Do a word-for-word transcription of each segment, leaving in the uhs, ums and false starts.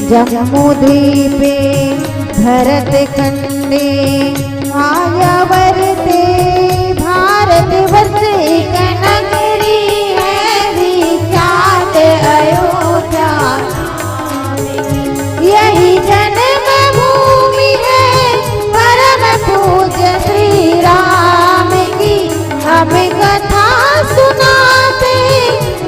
जम्बूद्वीपे भरतखंडे मायावर्ते भारतवर्षे एक नगरी है विख्यात अयोध्या। यही जन्मभूमि है परम पूज्य श्री राम की। हम कथा सुनाते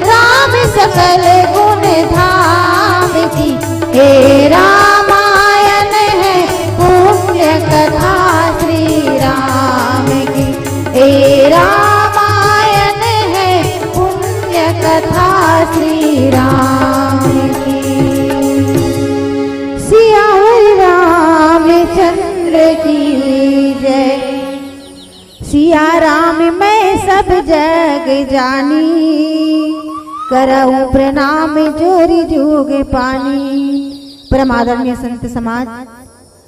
राम सकल गुण धाम की। हे रामायण है पुण्य कथा श्री राम की। हे रामायण है पुण्य कथा श्री राम की। सियावर रामचंद्र की जय। सिया राम मैं सब जग जानी, करहु प्रणाम जोरि जुग पानी। परम आदरणीय संत समाज,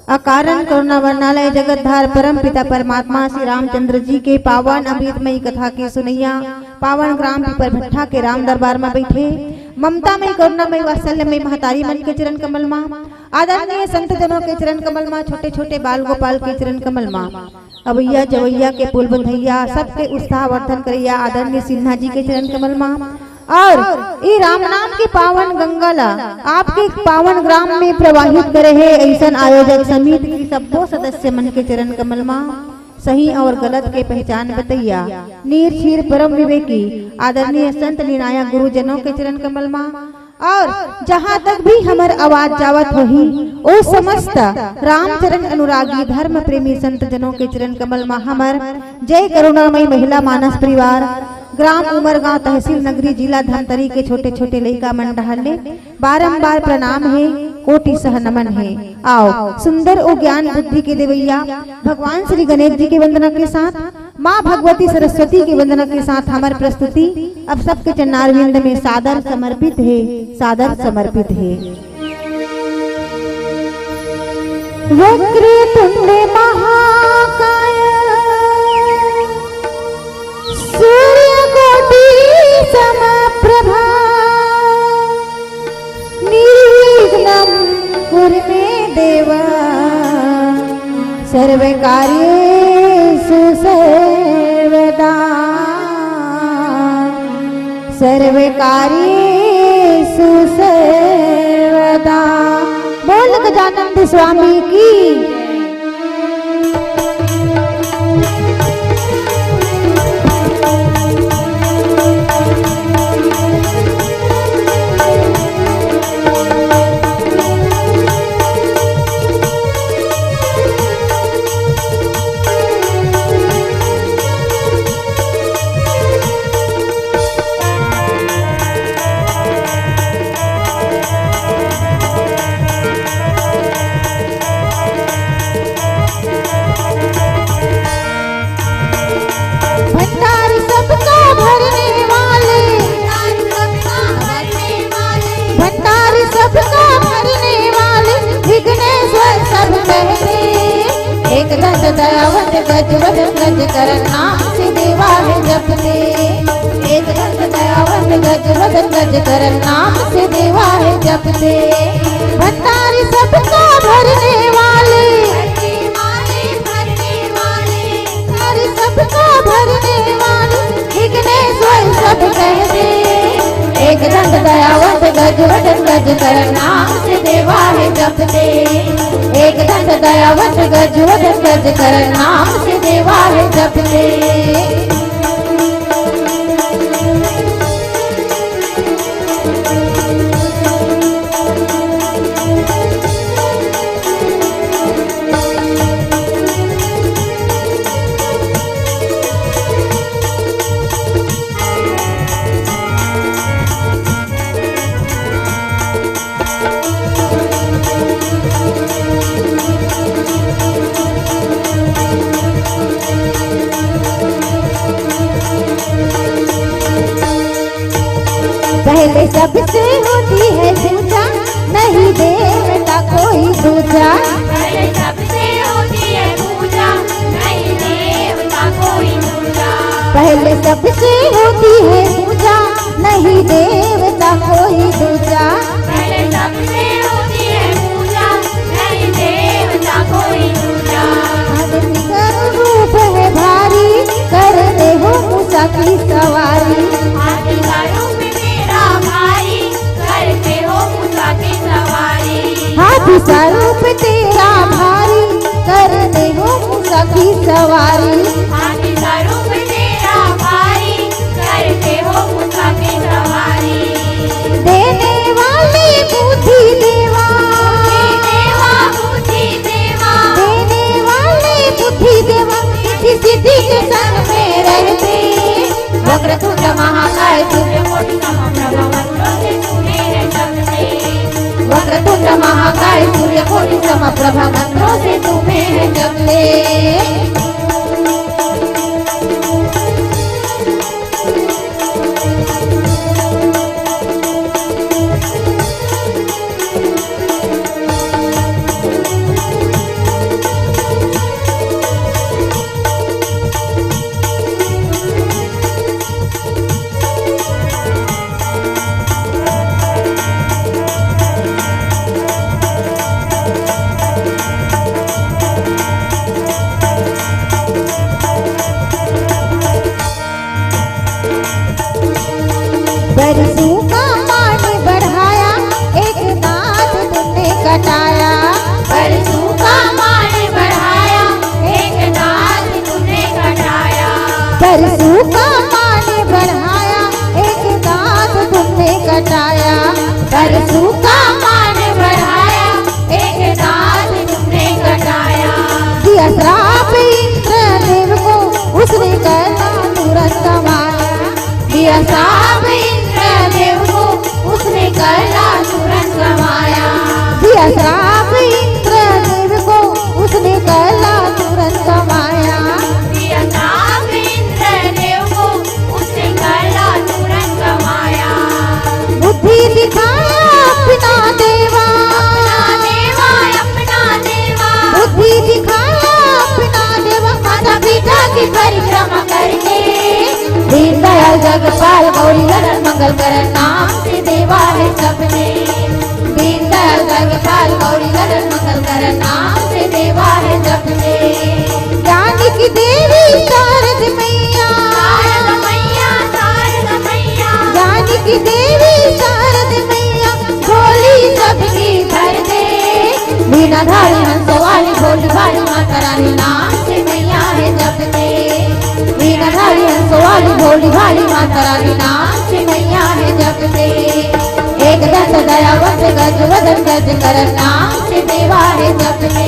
अकारण करुणा वर्णालय जगतधार परम पिता परमात्मा श्री रामचंद्र जी के पावन अमृतमयी कथा के सुनैया, पावन ग्राम पीपर भट्ठा के राम दरबार में बैठे ममतामयी करुणामयी वात्सल्यमयी महतारी मन के चरण कमल मा, आदरणीय संत जनों के चरण कमल मा, छोटे छोटे बाल गोपाल के चरण कमल मा, अवैया जवैया के पुल बंधैया, सबके उत्साह वर्धन करैया आदरणीय सिन्हा जी के चरण कमल मा, और ई राम नाम के पावन गंगा ला आपके पावन ग्राम में प्रवाहित करे हे ऐसन आयोजक समिति के सब्बो सदस्य मन के चरण कमल मा, सही और गलत के पहचान बतैया नीर क्षीर परम विवेकी आदरणीय संत निर्णायक गुरुजनों के चरण कमल मा, और जहाँ तक भी हमर आवाज जावत होही, ओ समस्त रामचरण अनुरागी धर्म प्रेमी संत जनों के चरण कमल मा हमर जय करुणामयी महिला मानस परिवार, ग्राम उमरगांव, तहसील नगरी, जिला धमतरी के छोटे छोटे लइका मन डहार ले बारंबार प्रणाम हे, कोटि सह नमन हे। आओ, सुंदर ओ ज्ञान बुद्धि के देवैया भगवान श्री गणेश जी के वंदना के साथ, माँ भगवती सरस्वती के वंदना के साथ हमर प्रस्तुति अब सबके चरणारविंद में सादर समर्पित हे, सादर समर्पित हे। वक्रतुंड महाकाय सूर्यकोटि समप्रभा निर्विघ्नं कुरु मे देव सर्वकार्येषु सर्वदा। सर्वकार्येषु सर्वदा। बोल गजानंद स्वामी की। भंडार सबका भरने वाले, भंडार सबका भरने वाले, विघ्नेश्वर सब कहते। एकदंत दयावंत गजवदन गज कर नाम से देवा है जपते। एकदंत दयावंत गजवदन गज कर नाम से देवा है जपते। भंडार सबका भरने वाले, भंडार सबका भरने वाले, विघ्नेश्वर सब कहते। एकदंत दयावंत गजवदन गज कर नाम से देवा है जपते। एकदंत दयावंत गजवदन गज कर नाम से देवा है जपते। पहले सबसे होती है पूजा, नहीं देवता कोई दूजा। पहले सबसे होती है पूजा, नहीं देवता कोई दूजा। पहले सबसे होती है पूजा, नहीं देवता कोई दूजा। पहले सबसे होती है हाथी सा रूप तेरा भारी, करते हो मूसा की सवारी। हाथी सा रूप तेरा भारी, करते हो मूसा की सवारी। देने वाले बुद्धि देवा, बुद्धि देवा, बुद्धि देवा। देने वाले बुद्धि देवा, रिद्धि सिद्धि के संग में रहते। वक्रतुंड महाकाय सूर्य कोटि समप्रभ, मंत्रों से तुम्हें है जपते। वक्रतुंड महाकाय सूर्य कोटि समप्रभ, मंत्रों से तुम्हें है जपते। परसू का मान बढ़ाया, एक दांत तुमने कटाया। परसू का मान बढ़ाया, एक दांत तुमने कटाया। परसू का मान बढ़ाया, एक दांत तुमने कटाया। परसू का मान बढ़ाया, एक दांत तुमने कटाया। दिया श्राप इंद्रदेव को, उसने करना तुरंत माया। दिया श्राप इंद्रदेव को, उसने करना तुरंत माया। दिया श्राप इंद्रदेव को, उसने करना तुरंत माया। दिया श्राप इंद्रदेव को, उसने करना तुरंत माया। बुद्धि दिखाया अपना देवा। अपना देवा, अपना देवा। बुद्धि दिखाया अपना देवा, माता पिता की परिक्रमा करके। दीनदयाल जगपाल गौरी ललन मंगल करण नाम से देवा है सबने। दीनदयाल जगपाल गौरी ललन मंगल करण नाम से देवा है सबने। ज्ञान की देवी शारद मैया। शारद मैया, शारद मैया। ज्ञान की देवी शारद मैया, झोली सबकी भर दे। वीणाधारी हंस वाली भोली भाली माता रानी नाम से मैया है जपते। वीणाधारी हंस वाली भोली भाली माता रानी नाम से मैया है जपते। एकदंत दयावंत गज वदन गज करण नाम से देवा है जपते।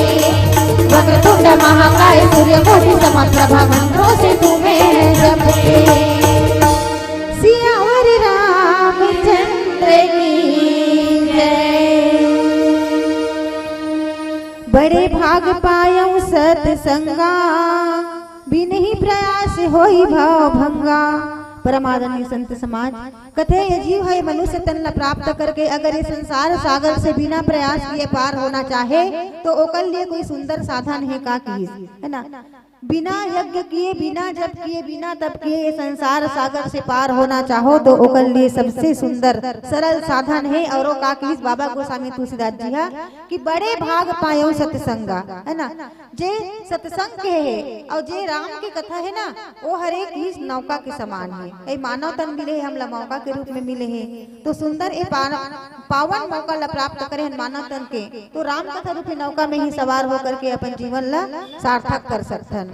वक्रतुंड महाकाय सूर्य कोटि समप्रभा मंत्रों से तुम्हें है जपते। सियावर रामचंद्र की जय। बड़े भाग पायौ सतसंगा, बिनहि प्रयास होई भव भंगा। परम आदरणीय संत समाज, कथे ये जीव है मनुष्य तन ला प्राप्त करके अगर ये संसार सागर से बिना प्रयास किए पार होना चाहे तो ओकर लिए कोई सुंदर साधन है का किहिस, है ना? बिना यज्ञ किए, बिना जप किए, बिना तप किए ये संसार सागर से पार होना चाहो तो ओकर लिए सबसे सुंदर सरल साधन है। और वो का किहिस बाबा गोस्वामी तुलसीदास जी हा कि बड़े भाग पायो सतसंगा, है ना? जे सतसंग के है और जे राम के कथा है ना, वो हर एक ही नौका के समान है। ए मानव तन मिले है, हमला मौका के रूप में मिले है, तो सुंदर ए पा-, पावन मौका ला प्राप्त करे हन मानव तन के, तो राम कथा रूपी नौका में ही सवार होकर के अपन जीवन ला सार्थक कर सकथन।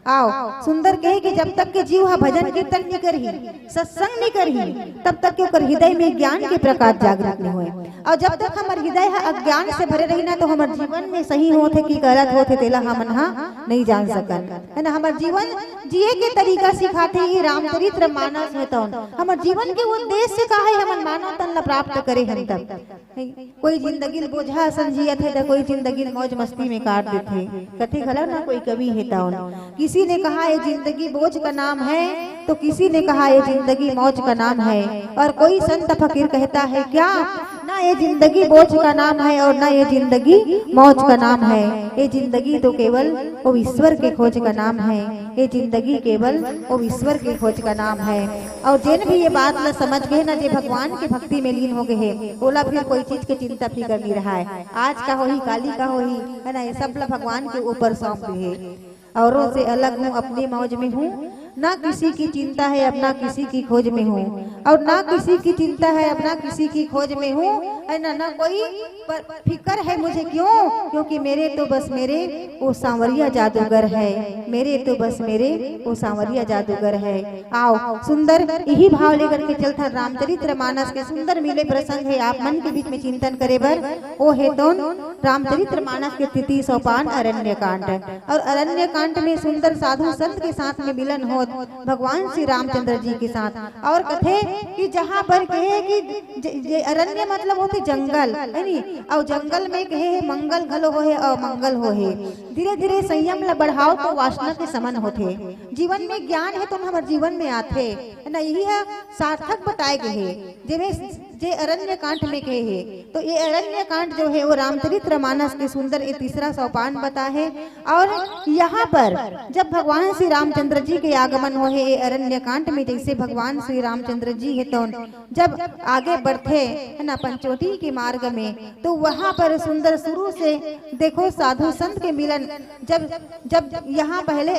आओ, सुंदर कहे कि जब तक के जीव हा भजन कीर्तन नहीं करही, सत्संग नहीं करही, तब तक के ओकर हृदय में ज्ञान के प्रकाश जागृत नहीं होए। और जब तक हमर हृदय हा अज्ञान से भरे रही ना, तो हमर जीवन में सही होत है कि गलत होत है, तेला हमन हा नहीं जान सकन, है ना? हमर जीवन जिए के तरीका सिखाथे ये रामचरित्र मानस में। तो हमर जीवन के उद्देश्य का है, हमन मानव तन ला प्राप्त करे हन तब। कोई जिंदगी ल बोझा असन जियत हे, त कोई जिंदगी ल मौज मस्ती में काट देथे। कथे घला ना कोई कवि हे तौन। किसी ने कहा ये जिंदगी बोझ का नाम है, तो किसी ने कहा ये जिंदगी मौज का नाम है। और कोई संत फकीर कहता है क्या, ना ये जिंदगी बोझ का नाम है और ना ये जिंदगी मौज का नाम है। ये जिंदगी तो केवल वो ईश्वर के खोज का नाम है। ये जिंदगी केवल वो ईश्वर के खोज का नाम है। और जेन भी ये बात ला समझ गए ना, जे भगवान के भक्ति में लीन हो गए हे, ओला फिर कोई चीज के चिंता फिकर नहीं रहा है। आज का होही, काली का होही, है ना, ये सब ला भगवान के ऊपर सौंप दे हे। औरों से अलग हूँ, अपनी मौज में हूँ, ना किसी की चिंता है, अब ना किसी की खोज में हूँ, और ना किसी की चिंता है, अब ना किसी की खोज में हूँ, है ना, ना कोई पर फिक्र है मुझे। क्यों? क्योंकि मेरे तो बस मेरे वो सांवरिया जादूगर है, मेरे तो बस मेरे वो सांवरिया जादूगर है। आओ, सुंदर यही भाव लेकर के चलथन रामचरित्र मानस के सुंदर मिले प्रसंग हे आप मन के बीच में चिंतन करे बर। ओ हे तोन रामचरित्र मानस के तृतीय सोपान अरण्य कांड। और अरण्य कांड में सुंदर साधु संत के साथ में मिलन होत भगवान श्री रामचंद्र जी के साथ। और कथे कि जहाँ पर कहे कि ज-, जे अरण्य मतलब होथे जंगल, है नी? और जंगल में कहे हे मंगल घलो होहे और मंगल होहे। धीरे धीरे संयम ला बढ़ाओ तो वासना के समन होथे। जीवन में ज्ञान हे तो हमर जीवन में आथे, है ना? यही है सार्थक बताए गए हे। जेमे जे अरण्य कांड में कहे हे, तो ये अरण्य कांड जो है वो रामचरित्र मानस के सुंदर ये तीसरा सोपान बता है। और यहाँ पर जब भगवान श्री रामचंद्र जी के आगमन हो है ये अरण्य कांड में, जैसे भगवान श्री रामचंद्र जी है तो जब आगे बढ़ते है ना पंचवटी के मार्ग में, तो वहाँ पर सुंदर शुरू से देखो साधु संत के मिलन। जब जब यहाँ पहले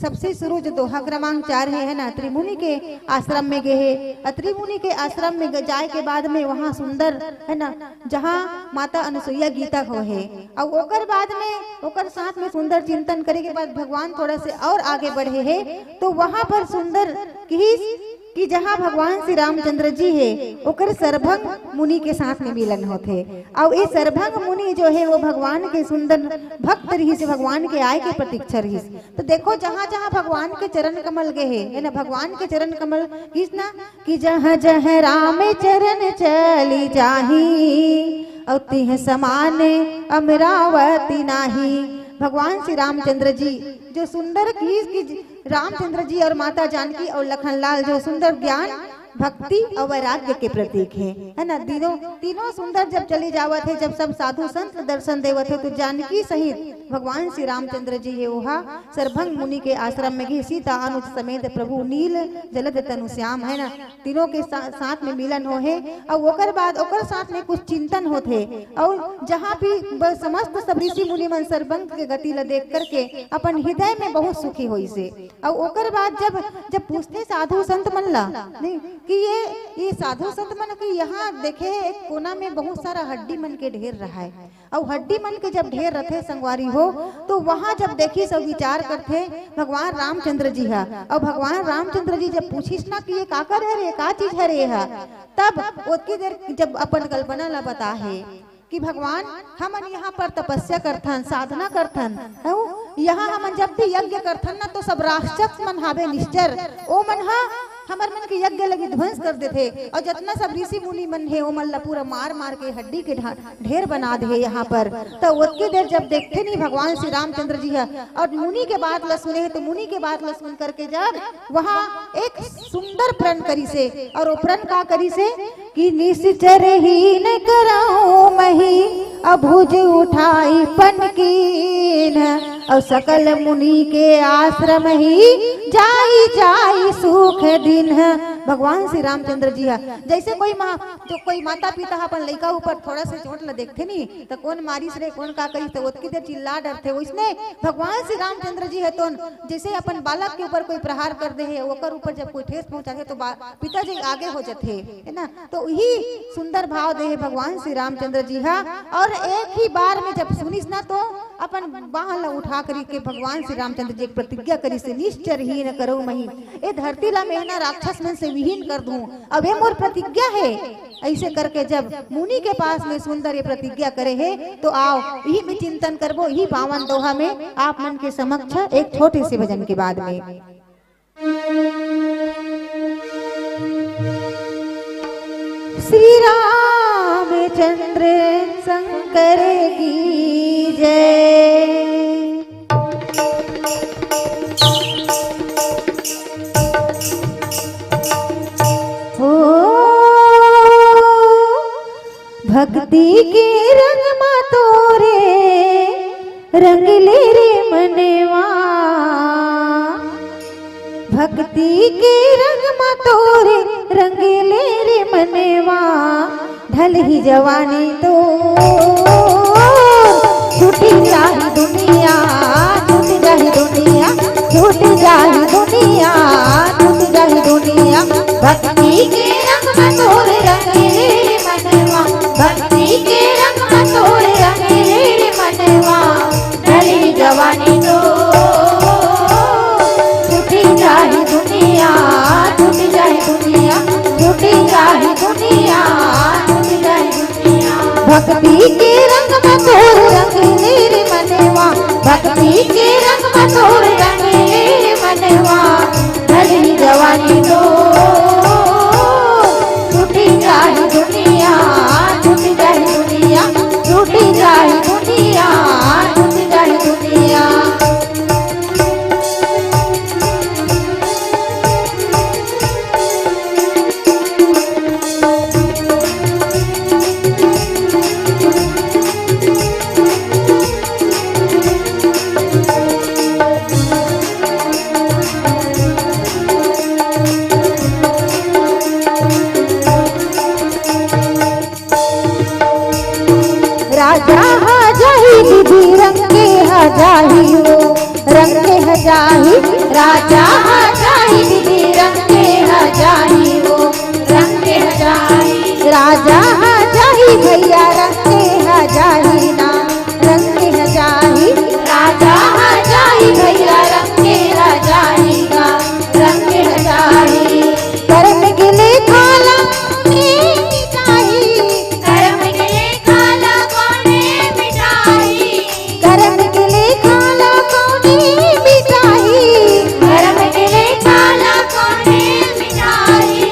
सबसे शुरू जो दोहा क्रमांक चार है, है ना, अत्रि मुनि के आश्रम में गए हे। अत्रि मुनि के आश्रम में ग-, जाए के बाद में वहाँ सुंदर, है ना, जहाँ माता अनुसुईया गीता हो है, और ओकर बाद में ओकर साथ में सुंदर चिंतन करे के बाद भगवान थोड़ा से और आगे बढ़े हे, तो वहाँ पर सुंदर किहिस कि जहाँ भगवान श्री रामचंद्र जी हे, ओकर सरभंग मुनि के साथ में मिलन होथे। और ये सरभंग मुनि जो है वो भगवान के सुंदर भक्त रहिस, भगवान के आय के प्रतीक्षा रहिस। तो देखो, जहाँ जहाँ भगवान के चरण कमल गए हे, है ना, भगवान के चरण कमल किस ना कि जहाँ जहाँ राम चरण चली जाही, और तिह समान अमरावती नाही। भगवान श्री रामचंद्र जी जो सुंदर किहिस कि रामचंद्र जी और माता जानकी और लखनलाल जो सुंदर ज्ञान, भक्ति और वैराग्य के प्रतीक हे, है ना। तीनों तीनों सुंदर जब चली जावत हे, जब सब साधु संत दर्शन देवत हे, तो जानकी सहित भगवान श्री रामचंद्र जी हे ओहा सरभंग मुनि के आश्रम में गए। सीता अनुज समेत प्रभु नील जलद तनु श्याम, है ना। तीनों के सा-, साथ में मिलन हो हे और ओकर बाद ओकर साथ में कुछ चिंतन होत हे और जहाँ भी ब-, समस्त सब ऋषि मुनि मन सरभंग के गति ला देख करके अपन हृदय में बहुत सुखी होइस हे। और ओकर बाद जब जब पूछथे साधु संत मन ला, नहीं, कि ये ये साधु संत मन के यहाँ देखे एक कोना में बहुत सारा हड्डी मन के ढेर रहा है, और हड्डी मन के जब ढेर रथे संगवारी हो, तो वहाँ जब देखिस अउ विचार करथे भगवान रामचंद्र जी हा, और भगवान रामचंद्र जी जब पूछिस ना कि ये काकर हरे, का चीज हरे हा, तब ओतकी देर जब अपन कल्पना ला बता हे कि भगवान, हमन यहाँ पर तपस्या करथन, साधना करथन, हऊ, यहाँ हमन जब भी यज्ञ करथन ना, तो सब राक्षस मन हावे निश्चर, ओ मन हा हमर मन के यज्ञ लगी ध्वंस कर देथे, और जतना सब ऋषि मुनि मन हे, ओ मन ला पूरा मार मार के हड्डी के ढा-, ढेर बना दे हे यहाँ पर। तो ओतके देर जब देखथे नहीं भगवान श्री रामचंद्र जी ह, और मुनि के बात ला सुने हे, तो मुनि के बात ला सुन करके जब वहाँ एक सुंदर प्रण करिस हे, और वो प्रण का करिस हे कि निश्चर ही न करऊं मही, अभुज उठाई पन कीन, और सकल मुनि के आश्रम ही जाई जाई सुख दिन। भगवान श्री रामचंद्र जी ह, जैसे कोई माँ, जो कोई माता पिता ह अपन लइका ऊपर थोड़ा से चोट ल देखथे नी, त कोन मारिस रे, कोन का करिस, त ओतकी देर चिल्ला डरथे। वैसने भगवान श्री रामचंद्र जी ह तो जैसे अपन बालक के ऊपर कोई प्रहार कर दे हे, ओकर ऊपर जब कोई ठेस पहुंचाथे, तो बा-, पिताजी आगे हो जाथे, है ना। तो यही सुंदर भाव दे हे भगवान श्री रामचंद्र जी हा। और एक ही बार में जब सुनिस ना, तो अपन बाह ला उठा करी के भगवान श्री रामचंद्र जी एक प्रतिज्ञा करिस हे, निश्चर ही न करऊं मही, ए धरती ला मैं ना राक्षस मन से विहीन कर दूं, अब ये मोर प्रतिज्ञा हे। ऐसे करके जब मुनि के पास में सुंदर ये प्रतिज्ञा करे हे, तो आओ, यही में चिंतन करबो, यही पावन दोहा में आप मन के समक्ष एक छोटे से भजन के बाद में। श्री रामचंद्र शंकर की जय। हो भक्ति के रंग मा तोरे रंग ले रे मनवा, भक्ति के रंग मा तोरे रंग ले रे मनवा, ढल ही जवानी तो छूट जाही दुनिया, छूट जाही दुनिया, छूट जाही दुनिया, भक्ति के रंग म तोर रंगे रे मनवा, भक्ति के रंग म तोर रंगे रे मनवा। ढलही जवानी तो छूटी जाही दुनिया, छूटी जाही दुनिया, छूटी जाही दुनिया, छूटी जाही दुनिया। भक्ति के रंग म तोर रंगे रे मनवा, भक्ति के रंग म तोर रंगे रे मनवा। ढलही जवानी तो छूटी जाही दुनिया, छूटी जाही दुनिया, छूटी जाही दुनिया, छूटी जाही दुनिया। राजा ह जाही दीदी, रंग के ह जाही वो, रंग के ह जाही। राजा ह जाही दीदी, रंग के ह जाही वो, रंग के ह जाही। राजा ह जाही भैया, रंग के ह जाही ना, रंग के ह जाही। राजा ह जाही भैया, रंग के ह जाही ना, रंग के ह जाही। करम के लेखा ला कोने मिटाही। करम के लेखा ला कोने मिटाही। करम के लेखा ला कोने मिटाही। करम के लेखा ला कोने मिटाही।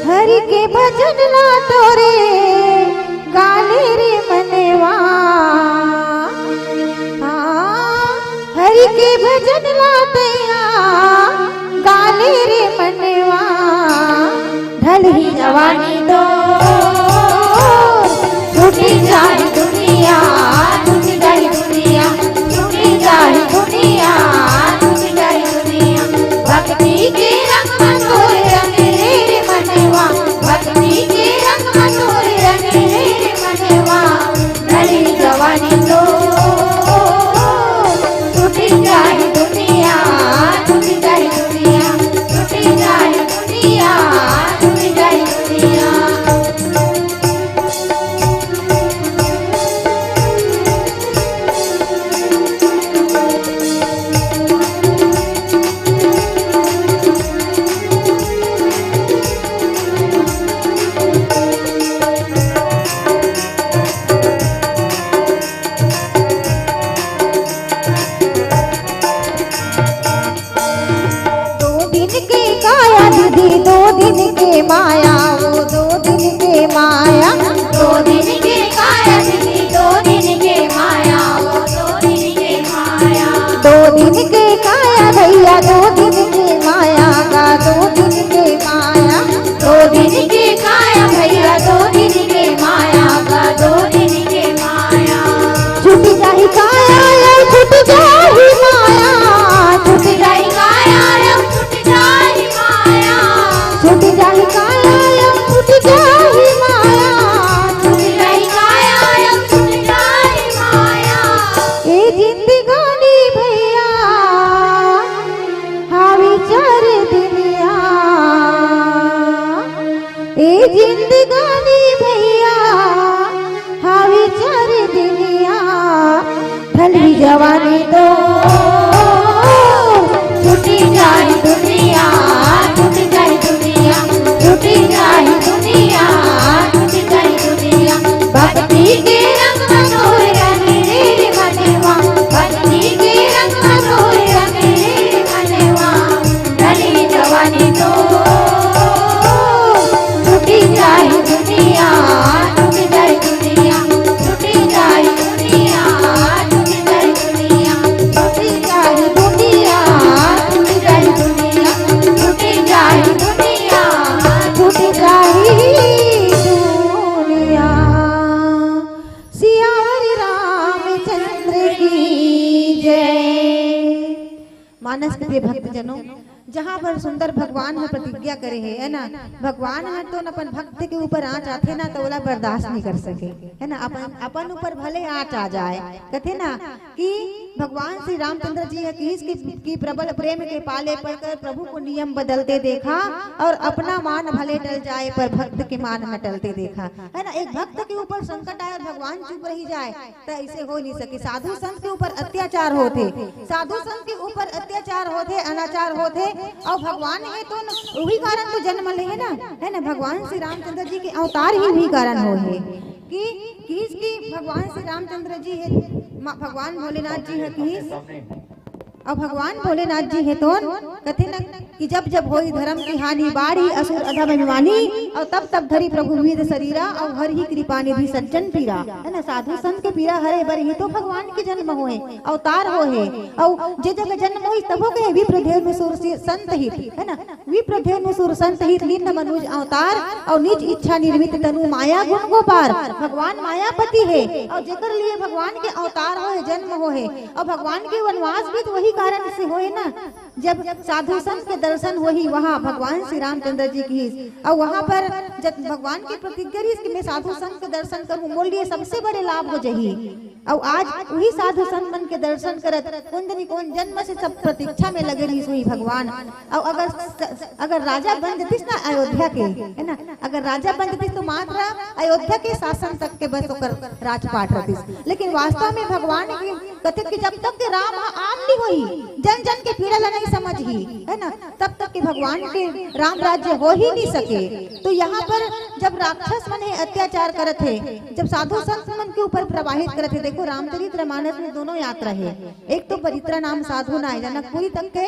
हरि के भजन ला तोरे गाले रे मनवा। हाँ, हरि के भजन ला तैया गाले रे मनवा। ढलही जवानी तो छूटी जाही दुनिया, छूटी जाही दुनिया, छूटी जाही दुनिया, छूटी जाही दुनिया। भक्ति के रंग म तोर रंगे रे मनवा, भक्ति के रंग म तोर रंगे रे मनवा। ढलही जवानी तो छूटी जाही दुनिया, छूटी जाही दुनिया, छूटी जाही दुनिया, छूटी जाही दुनिया। दो दिन के काया दीदी, दो दिन के माया, वो दो दिन के माया। दो दिन के काया दीदी, दो दिन के माया, वो दो दिन के माया। दो दिन के काया भैया, दो दिन के माया गा, दो दिन के माया। दो दिन के काया भैया, दो दिन के माया गा, दो दिन के माया। छूट जाही काया या छूट जाही माया, छूट जाही काया या छूट जाही माया। छूट जाही काया या छूट जाही माया, छूट जाही काया या छूट जाही माया। ए जिंदगानी भैया, हावी चार दिनिया। ए जिंदगानी भैया, हावी चार दिनिया। ढलही जवानी तो छूटी जाही दुनिया, छूटी जाही दुनिया, छूटी जाही दुनिया, छूटी जाही दुनिया। भक्ति के रंग म तोर रंगे रे मनवा, भक्ति के रंग म तोर रंगे रे मनवा। ढलही जवानी तो छूटी जाही दुनिया, छूटी जाही दुनिया, छूटी जाही दुनिया, छूटी जाही दुनिया, छूटी जाही दुनिया, छूटी जाही दुनिया, छूटी जाही दुनिया, छूटी जाही दुनिया। सियावर रामचंद्र की जय। मानस के प्रिय भक्तजनों, जहाँ पर सुंदर भगवान ह प्रतिज्ञा करे हे, है ना, भगवान ह तो अपन भक्त के ऊपर आँच आथे ना, तो ओला बर्दाश्त नहीं कर सके, है ना। अपन अपन ऊपर भले आँच आ जाए, कहते ना कि भगवान श्री रामचंद्र जी ह किहिस कि, कि प्रबल प्रेम के पाले पड़कर प्रभु को नियम बदलते देखा, और अपना मान भले टल जाए पर भक्त के मान न टलते देखा, है ना। एक भक्त के ऊपर संकट आए और भगवान चुप रही जाए, त ऐसे हो नहीं सके। साधु संत के ऊपर अत्याचार होथे, साधु संत के ऊपर अत्याचार होथे, अनाचार होथे, और भगवान हे तो न, वही कारण तो जन्म ले हे ना, है ना। भगवान श्री रामचंद्र जी के अवतार ही वही कारण हो हे कि किस की भगवान श्री रामचंद्र जी हे, मा- भगवान भोलेनाथ जी हे किस, और भगवान भोलेनाथ जी हे तो कथे न कि जब जब होई धर्म की हानि, बाढ़ी असुर अधम अभिमानी, और तब तब धरी प्रभु विविध शरीरा, और हर ही कृपा निधि सज्जन पीरा, है ना। साधु संत के पीरा हरे बर ही तो भगवान के जन्म होए, अवतार होए, और जे जगह जन्म होई तबो कहे विप्र धेनु सुर सि- संत हित, है ना। विप्र धेनु सुर संत हित लीन मनुज अवतार, और निज इच्छा निर्मित तनु माया गुण को पार। भगवान मायापति हे, और जेकर लिए भगवान के अवतार होए, जन्म होए, और भगवान के वनवास भी तो वही कारण से होए ना। जब साधु संत के दर्शन होही, वहाँ भगवान श्री रामचंद्र जी किहिस, और वहाँ पर जब भगवान की प्रतिज्ञा रहिस कि मैं साधु संत के दर्शन करूँ, मोर लिए सबसे बड़े लाभ हो जही। और आज वही साधु संत मन के दर्शन करत कोन जनी कोन जन्म से सब प्रतीक्षा में लगे रहिस होही भगवान। और अगर स-, अगर राजा बन जतिस ना अयोध्या के, है ना, अगर राजा बन जतिस तो मात्र अयोध्या के शासन तक के बस ओकर राजपाट रहतिस, लेकिन वास्तव में भगवान के कथे कि जब तक के राम ह आम नहीं होही, जन जन के पीड़ा ला नहीं समझही, है ना, तब तक के भगवान के राम राज्य हो ही नहीं सके। तो यहाँ पर जब राक्षस मन हे अत्याचार करत हे, जब साधु संत मन के ऊपर प्रवाहित करत हे, देखो रामचरित्र मानस में दोनों यात्रा हे, एक तो परित्रा नाम साधु नाय जनकपुरी तक के,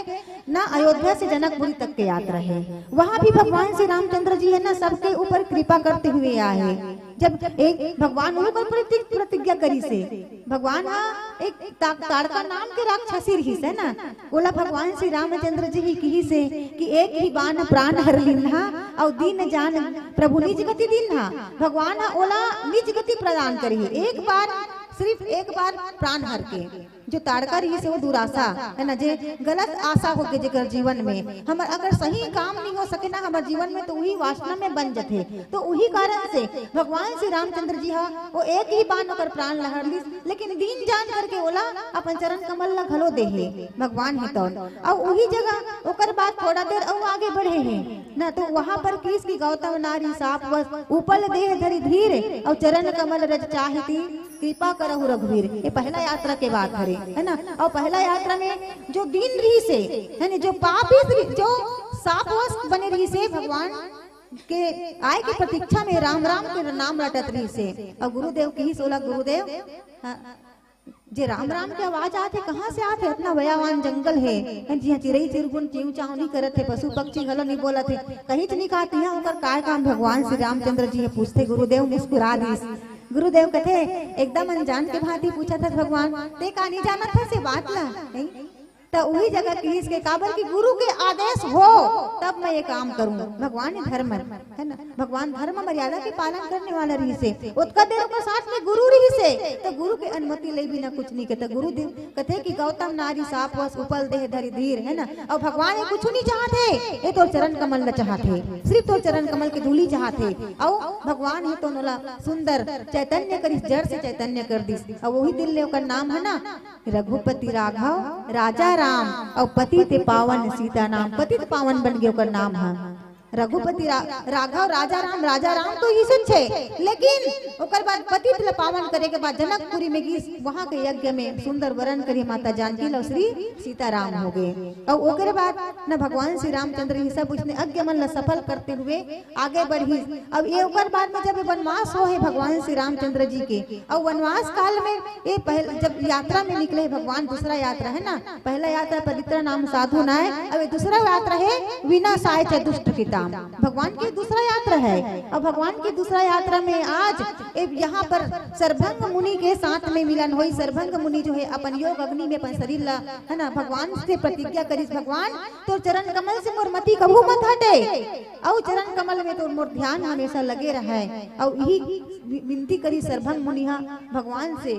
ना अयोध्या से जनकपुरी तक के यात्रा हे, वहाँ भी भगवान श्री रामचंद्र जी है ना सबके ऊपर कृपा करते हुए आए। जब एक भगवान उन्हों पर प्रति-, प्रतिज्ञा करिस हे, भगवान हा एक ता-, ताड़का नाम के राक्षसी रहिस हे ना, ओला भगवान श्री रामचंद्र जी ही किहिस हे कि एक ही बाण प्राण हर लिन्हा, और दीन जान प्रभु निज गति दीन्हा। भगवान हा ओला निज गति प्रदान करिस हे, एक बार, सिर्फ एक बार प्राण हर के। जो ताड़का रहिस हे वो दुराशा, है ना, जे गलत आशा होके जेकर जीवन में, हमर अगर सही काम नहीं हो सके ना हमर जीवन में, तो वही वासना में बन जथे। तो वही कारण से भगवान श्री रामचंद्र जी हा वो एक ही बाण ओकर प्राण ला हर लिस, लेकिन दीन जान करके ओला अपन चरण कमल ला घलो दे हे भगवान हे तो। और वही जगह ओकर बाद थोड़ा देर और आगे बढ़े हे ना, तो वहां पर किहिस कि गौतम नारी शाप वश उपल देह धरि धीर, और चरण कमल रज चाहि ती कृपा करहु रघुवीर। ये पहला यात्रा के बात हरे, है ना। और पहला यात्रा में जो दीन रहिस हे, है ना, जो पापी रहि-, जो शापवश बने रहिस हे, भगवान के आय के प्रतीक्षा में राम राम के नाम रटत रहिस हे। और गुरुदेव किहिस ओला, गुरुदेव, हाँ, जे राम राम के आवाज आथे, कहाँ से आथे? इतना भयावान जंगल हे, जिहाँ चिरई चिरगुन चिंव चांव नहीं करत हे, पशु पक्षी घलो नहीं बोलत हे, कहीं तो नहीं कहत, यहाँ ओकर काय काम? भगवान श्री रामचंद्र जी हे पूछथे, गुरुदेव मुस्कुरा दिस। गुरुदेव कथे, एकदम अनजान के भांति पूछत हस भगवान, ते का नहीं जानत हस ये बात ला? नहीं? त उही जगह किहिस के, काबर कि गुरु के आदेश हो तब मैं ये काम करूं। भगवान ही धर्म है ना, भगवान धर्म मर्यादा के पालन करने वाला रहिस हे। ओतका देर ओकर साथ में गुरु रहिस हे, त गुरु के अनुमति ले बिना कुछ नहीं कहता। गुरु दे-, कथे कि गौतम नारी शाप वश उपल देह धरि धीर, है ना। और भगवान ये कुछ नहीं चाहत हे, ये तोर चरण कमल ल चाहत हे, सिर्फ तोर चरण कमल के धूली चाहत हे। और भगवान हे तो ओला सुंदर चैतन्य करिस, जड़ से चैतन्य कर दिस। और वही दिन ले ओकर नाम है ना रघुपति राघव राजा राम, और पतित पावन सीता नाम। पतित पावन बन गे ओकर नाम ह। रघुपति रा-, राघव राजा राम, राजा राम तो यीशु छे, लेकिन ओकर बाद पतित ल पावन करे के बाद जनकपुरी में गिस, वहां के यज्ञ में सुंदर वरण करी माता जानकी ल, श्री सीताराम हो गए। और ओकरे बाद न भगवान श्री रामचंद्र ये सब उसने यज्ञ मन ल सफल करते हुए आगे बढ़िस। अब ये ओकर बाद में जब ये वनवास हो है भगवान श्री रामचंद्र जी के, और वनवास काल में ये पहल-, जब यात्रा में निकले भगवान, दूसरा यात्रा है ना, पहला यात्रा पवित्र नाम साधु नाय, अब ये दूसरा यात्रा है विनाशाय च दुष्ट कृताम। भगवान की दूसरा यात्रा है। अब भगवान की दूसरा यात्रा में आज ये यहाँ पर सरभंग मुनि के साथ में मिलन होई। सरभंग मुनि जो है अपन योग अग्नि में अपन शरीर ला, है ना, भगवान से प्रतिज्ञा करिस, भगवान तोर चरण कमल से मोर मति कभू मत हटे, अउ चरण कमल में तोर मोर ध्यान हमेशा लगे रहय। अउ इही वि-, विनती करी सरभंग मुनि हा भगवान से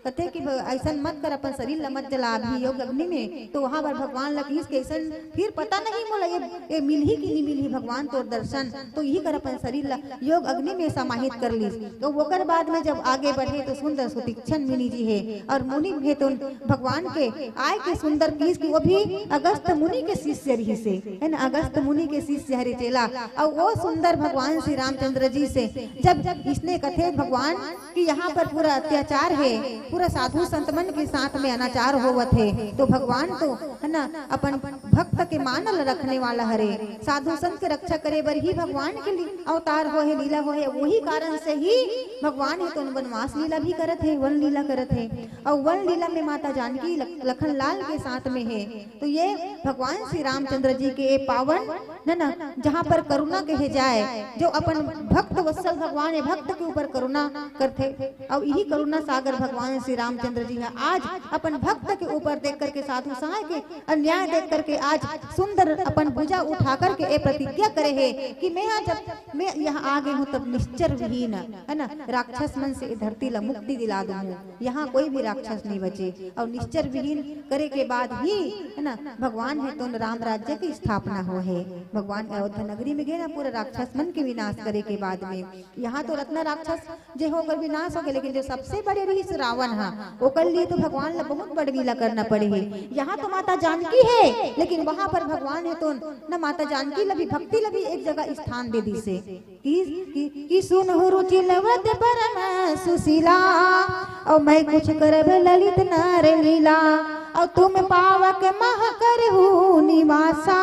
कथे कि भ-, "अइसन मत कर, अपन शरीर ला मत जला अभी योग अग्नि में।" तो वहां पर भगवान ला कहिस कि "अइसन फिर पता नहीं मोला ये, ये मिलही कि नहीं मिलही भगवान तोर दर्शन, तो इही कर अपन शरीर ला योग अग्नि में समाहित कर लीस।" तो ओकर बाद में जब आगे बढ़े तो सुंदर सुतीक्ष्ण मुनि जी हे और मुनि हे तो भगवान के आय के सुंदर कहिस कि वो भी अगस्त मुनि के शिष्य रहिसे, है ना, अगस्त मुनि के शिष्य हरे चेला। और वो सुंदर भगवान श्री रामचंद्र जी से जब इसने कथे भगवान कि यहाँ पर पूरा अत्याचार है, पूरा साधु संत मन के साथ में अनाचार होवत है, तो भगवान तो, है ना, अपन भक्त के मान ल रखने वाला हरे, साधु संत के रक्षा करे बर ही भगवान के लिए अवतार होहे, लीला होहे, वही कारण से ही भगवान हे तो वनवास लीला भी करत हे, वन लीला करत हे। और वन लीला में माता जानकी लख-, लखन लाल के साथ में हे। तो ये भगवान श्री रामचंद्र जी के ये पावन, है ना, जहाँ पर करुणा कहे जाए, जो अपन भक्त वत्सल भगवान हे, भक्त के ऊपर करुणा करथे। और यही करुणा सागर भगवान श्री रामचंद्र जी हे, आज अपन भक्त के ऊपर देख करके, साधु सहाय के अन्याय देख करके आज सुंदर अपन भुजा उठा करके ये प्रतिज्ञा करे हे कि मैं यहाँ जब मैं यहाँ आ गए हूँ तब निश्चर विहीन, है ना, राक्षस मन से ये धरती ला मुक्ति दिला दूँ। यहाँ कोई भी राक्षस नहीं बचे। और निश्चर विहीन करे के बाद ही, है ना, भगवान हे तो राम राज्य की स्थापना होहे। भगवान अयोध्या नगरी में गए ना, पूरा राक्षस मन के विनाश करे के बाद में। यहाँ तो रत्ना राक्षस जे हो ओकर विनाश हो गए, लेकिन जो सबसे बड़े रहिस रावण हा, ओकर लिए तो भगवान ला बहुत बड़ लीला करना पड़े हे। यहाँ तो माता जानकी हे, लेकिन वहां पर भगवान हे तो न माता जानकी ला भी, भक्ति ला भी एक जगह स्थान दे दिसे। कि, कि, कि सुनहु रुचि लवत परम सुशीला, और मैं कुछ करब ललित नर लीला, और तुम पावक मह करहु निवासा,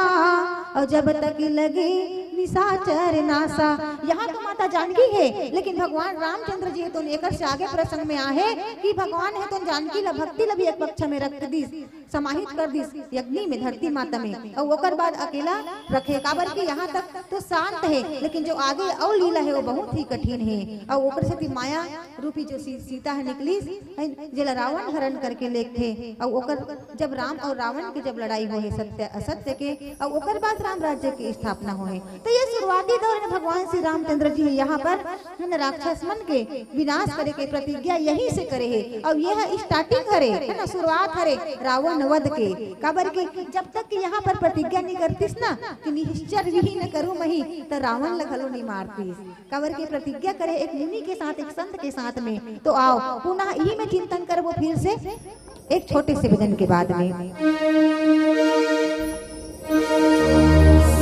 और जब तक लगी निशाचर नासा। यहाँ तो माता जानकी हे, लेकिन भगवान रामचंद्र जी तो एकर से आगे प्रसंग में आहे कि भगवान हे तो जानकी ला, भक्ति ला भी एक पक्ष में रख दिस, समाहित कर दिस अग्नि में, धरती माता में, और ओकर बाद अकेला रखे, काबर कि यहाँ तक तो शांत हे, लेकिन जो आगे और लीला हे वो बहुत ही कठिन हे। और ओकर सेती माया रूपी जो सी-, सीता हे निकलिस, है, जेला रावण हरण करके लेगथे, और ओकर जब राम और रावण के जब लड़ाई होहे सत्य असत्य के, और ओकर बाद राम राज्य की स्थापना होहे। तो ये शुरुआती दौर में भगवान श्री रामचंद्र जी यहाँ पर, है ना, राक्षस मन के विनाश करे के प्रतिज्ञा यहीं से करे हे। और यह starting हरे, है ना, शुरुआत हरे रावण वध के। काबर कि जब तक कि यहाँ पर प्रतिज्ञा नहीं करतिस ना कि निश्चर विहीन करूँ मही, तो रावण ल घलो नहीं मारतिस। काबर कि प्रतिज्ञा करे एक मुनि के साथ, एक संत के साथ में। तो आओ पुनः यही में चिंतन करबो फिर से एक छोटे से भजन के बाद में।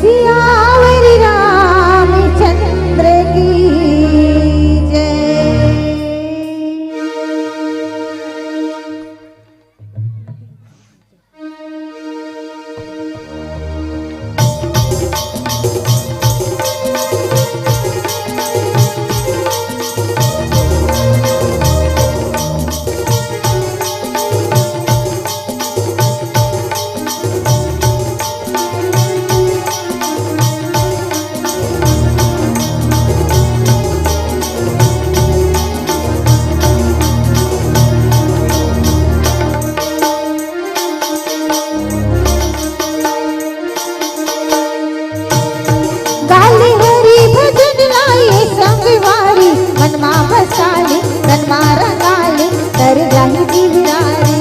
सियावर रामचंद्र की जय। गाली हरि भजन लाए संगवारी, मन मा बसाली, तन मा रंगाली, तर जाही जीवरारी।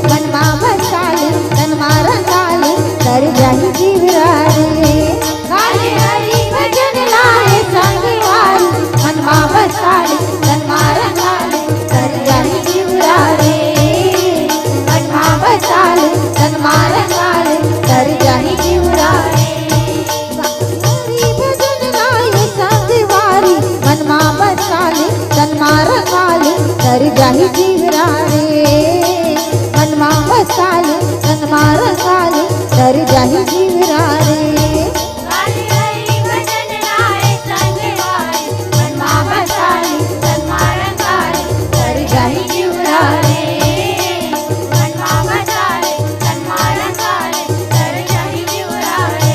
मन मा बसाली, तन मा रंगाली, तर जाही जीवरारी। गाली हरि भजन लाए संगवारी, मन मा बसाली, तन मा रंगाली, तर जाही जीवरारी। मन मा बसाली, तन मा रंगाली, तर जाही जीवरारी। हरि भजन लाए संगवारी, मन मा बसाली, तन मा रंगाली, तर जाही जीवरारी। मन मा बसाली, तन मा रंगाली, तर जाही जीवरारी। हरि हरि भजन लाए संगवारी, मन मा बसाली, तन मा रंगाली, तर जाही जीवरारी। मन मा बसाली, तन मा रंगाली, तर जाही जीवरारी।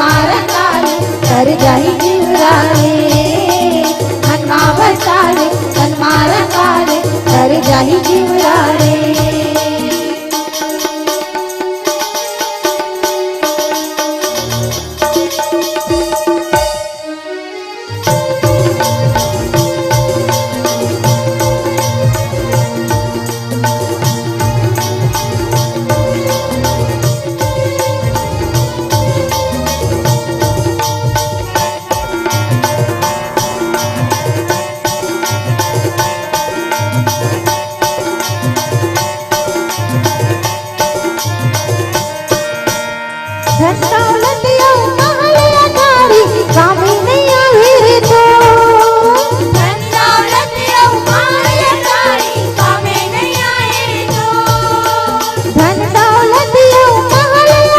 मारा काले, तर जाही जीवरा रे। मन मा बसा ले, तन मारा काले, तर जाही जीवरा रे। धन दौलत अउ महल अटारी, कामे नइ आवे रे तोर। धन दौलत अउ महल